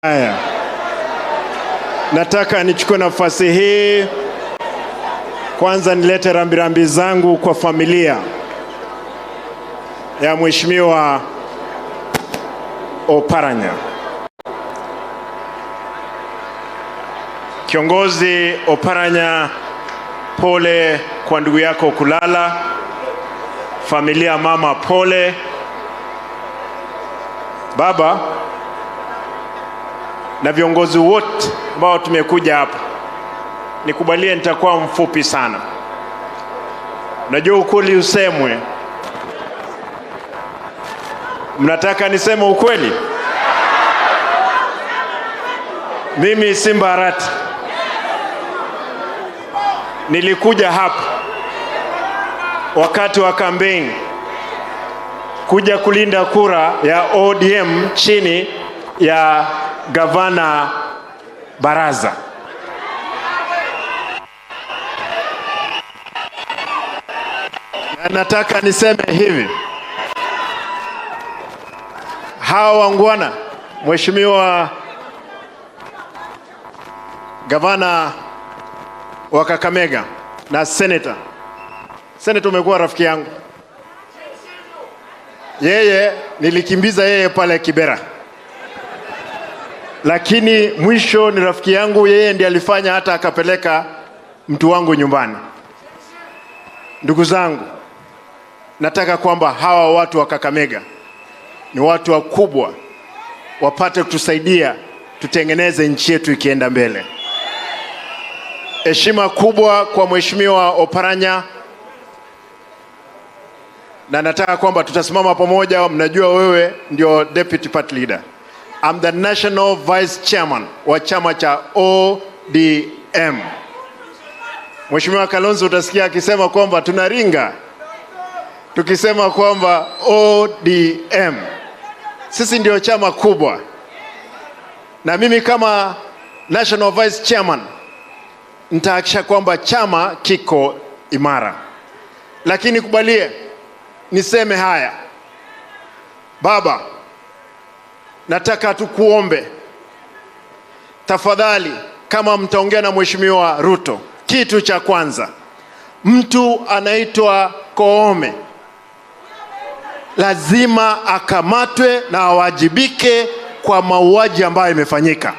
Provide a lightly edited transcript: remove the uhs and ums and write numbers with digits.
Haya, nataka nichukue nafasi hii kwanza nilete rambirambi zangu kwa familia ya Mheshimiwa Oparanya. Kiongozi Oparanya, pole kwa ndugu yako kulala, familia mama pole, baba na viongozi wote ambao tumekuja hapa. Nikubalie nitakuwa mfupi sana. Najua ukweli usemwe. Mnataka niseme ukweli? Mimi Simba Arati nilikuja hapa wakati wa kampeni kuja kulinda kura ya ODM chini ya Gavana Baraza. Na nataka niseme hivi, hawa wangwana, Mheshimiwa Gavana wa Kakamega na Senator. Senator umekuwa rafiki yangu. Yeye nilikimbiza yeye pale Kibera, lakini mwisho ni rafiki yangu, yeye ndiye alifanya hata akapeleka mtu wangu nyumbani. Ndugu zangu, nataka kwamba hawa watu wa Kakamega ni watu wakubwa, wapate kutusaidia tutengeneze nchi yetu ikienda mbele. Heshima kubwa kwa Mheshimiwa Oparanya, na nataka kwamba tutasimama pamoja. Mnajua wewe ndio deputy party leader. I'm the national vice chairman wa chama cha ODM. Mheshimiwa Kalonzo utasikia akisema kwamba tunaringa tukisema kwamba ODM sisi ndio chama kubwa, na mimi kama national vice chairman nitahakikisha kwamba chama kiko imara. Lakini kubalie niseme haya, baba, nataka tukuombe tafadhali, kama mtaongea na Mheshimiwa Ruto, kitu cha kwanza, mtu anaitwa Koome lazima akamatwe na awajibike kwa mauaji ambayo imefanyika.